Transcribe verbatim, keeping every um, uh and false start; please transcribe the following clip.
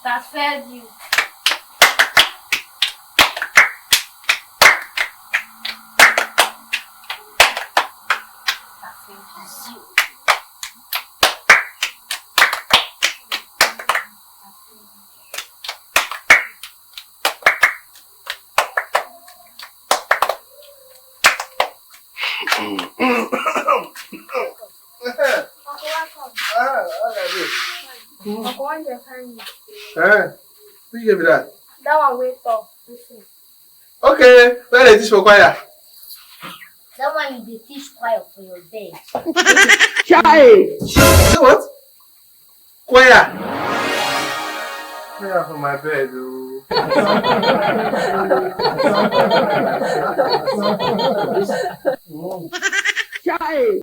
That failed you. Uncle, welcome. Ah, how are you? Uncle, why you find me? Eh? Who you be that? That one wait up. Listen. Okay, where they teach for choir? That one you dey teach choir for your bed. Chai! Say what? Choir. Choir for my bed, oh. Chai!